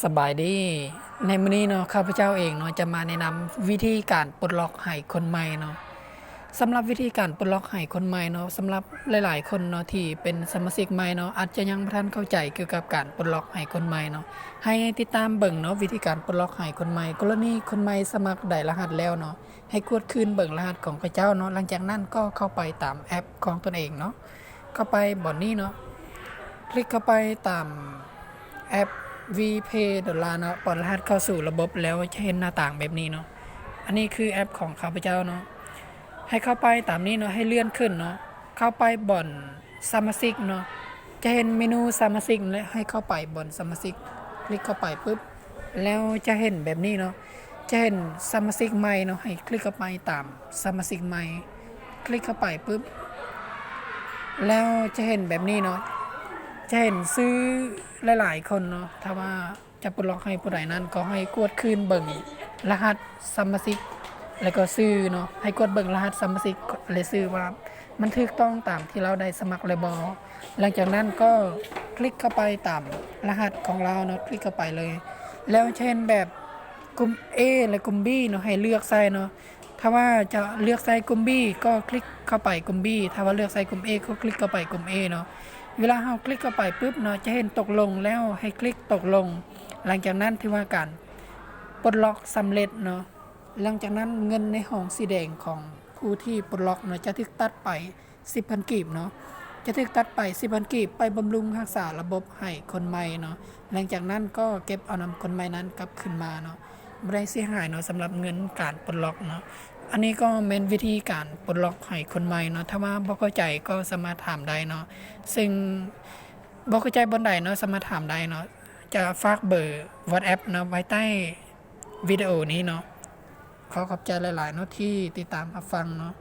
ສະບາຍດີ. ໃນມື້ນີ້ເນາະ ຂ້າພະເຈົ້າເອງເນາະ ຈະມາແນະນຳວິທີການປົດລັອກໃຫ້ຄົນໃໝ່ເນາະ. ສຳລັບວິທີການປົດລັອກໃຫ້ຄົນໃໝ່ເນາະ ສຳລັບຫຼາຍໆຄົນເນາະ ທີ່ເປັນສະມາຊິກໃໝ່ເນາະ ອາດຈະຍັງບໍ່ທັນເຂົ້າໃຈກ່ຽວກັບການປົດລັອກໃຫ້ຄົນໃໝ່ເນາະ, ໃຫ້ຕິດຕາມເບິ່ງເນາະ ວິທີການປົດລັອກໃຫ້ຄົນໃໝ່. ກໍລະນີຄົນໃໝ່ສະໝັກໄດ້ລະຫັດແລ້ວເນາະ ໃຫ້ກວດຄືນເບິ່ງລະຫັດຂອງເຂົາເຈົ້າເນາະ. ຫຼັງຈາກນັ້ນກໍເຂົ້າໄປຕາມແອັບຂອງຕົນເອງເນາະ. ເຂົ້າໄປບ່ອນນີ້ເນາະ ຄລິກເຂົ້າໄປຕາມແອັບ WePay Dollar ເນາະ, ປ້ອນລະຫັດເຂົ້າສູ່ລະບົບ ແລ້ວຈະເຫັນໜ້າຕ່າງແບບນີ້ເນາະ. ອັນນີ້ຄືແອັບຂອງຂ້າພະເຈົ້າເນາະ. ໃຫ້ເຂົ້າໄປຕາມນີ້ເນາະ, ໃຫ້ເລື່ອນຂຶ້ນເນາະ, ເຂົ້າໄປບ່ອນສະມາຊິກເນາະ, ຈະເຫັນເມນູສະມາຊິກ ແລະ ໃຫ້ເຂົ້າໄປບ່ອນສະມາຊິກ. ຄລິກເຂົ້າໄປປຶບ ແລ້ວຈະເຫັນແບບນີ້ເນາະ, ຈະເຫັນສະມາຊິກໃໝ່ເນາະ, ໃຫ້ຄລິກເຂົ້າໄປຕາມສະມາຊິກໃໝ່. ຄລິກເຂົ້າໄປປຶບ ແລ້ວຈະເຫັນແບບນີ້ເນາະ, ຈະເຫັນຊື່ຫຼາຍໆຄົນເນາະ. ຖ້າວ່າຈະປົດລັອກໃຫ້ຜູ້ໃດນັ້ນ ກໍໃຫ້ກວດຄືນເບິ່ງລະຫັດສະມາຊິກ ແລ້ວກໍຊື່ເນາະ, ໃຫ້ກວດເບິ່ງລະຫັດສະມາຊິກ ແລະ ຊື່ວ່າມັນຖືກຕ້ອງຕາມທີ່ລາວໄດ້ສະໝັກແລ້ວບໍ່. ຫຼັງຈາກນັ້ນກໍຄລິກເຂົ້າໄປຕາມລະຫັດຂອງລາວເນາະ, ຄລິກເຂົ້າໄປເລີຍ ແລ້ວຈະເຫັນແບບກຸ່ມ A ແລະ ກຸ່ມ B ເນາະ, ໃຫ້ເລືອກໃສ່ເນາະ. ຖ້າວ່າຈະເລືອກໃສ່ກຸ່ມ B ກໍຄລິກເຂົ້າໄປກຸ່ມ B, ຖ້າວ່າເລືອກໃສ່ກຸ່ມ A ກໍຄລິກເຂົ້າໄປກຸ່ມ A ເນາະ. ເວລາເຮົາຄລິກເຂົ້າໄປປຶບເນາະ ຈະເຫັນຕົກລົງ ແລ້ວໃຫ້ຄລິກຕົກລົງ. ຫຼັງຈາກນັ້ນຖືວ່າການປົດລັອກສຳເລັດເນາະ. ຫຼັງຈາກນັ້ນເງິນໃນຫ້ອງສີແດງຂອງຜູ້ທີ່ປົດລັອກເນາະ ຈະຖືກຕັດໄປສິບພັນກີບເນາະ, ຈະຖືກຕັດໄປສິບພັນກີບ ໄປບຳລຸງຮັກສາລະບົບໃຫ້ຄົນໃໝ່ເນາະ. ຫຼັງຈາກນັ້ນກໍເກັບເອົານຳຄົນໃໝ່ນັ້ນກັບຄືນມາເນາະ. ບໍ່ໄດ້ເສຍຫາຍເນາະ ສຳລັບເງິນການປົດລັອກເນາະ. ອັນນີ້ກໍແມ່ນວິທີການປົດລັອກໃຫ້ຄົນໃໝ່ເນາະ. ຖ້າວ່າບໍ່ເຂົ້າໃຈກໍສາມາດຖາມໄດ້ເນາະ, ຊຶ່ງບໍ່ເຂົ້າໃຈບ່ອນໃດເນາະ ສາມາດຖາມໄດ້ເນາະ. ຈະຝາກເບີ WhatsApp ເນາະ ໄວ້ໃຕ້ວິດີໂອນີ້ເນາະ. ຂໍຂອບໃຈຫຼາຍໆເນາະ ທີ່ຕິດຕາມຮັບຟັງເນາະ.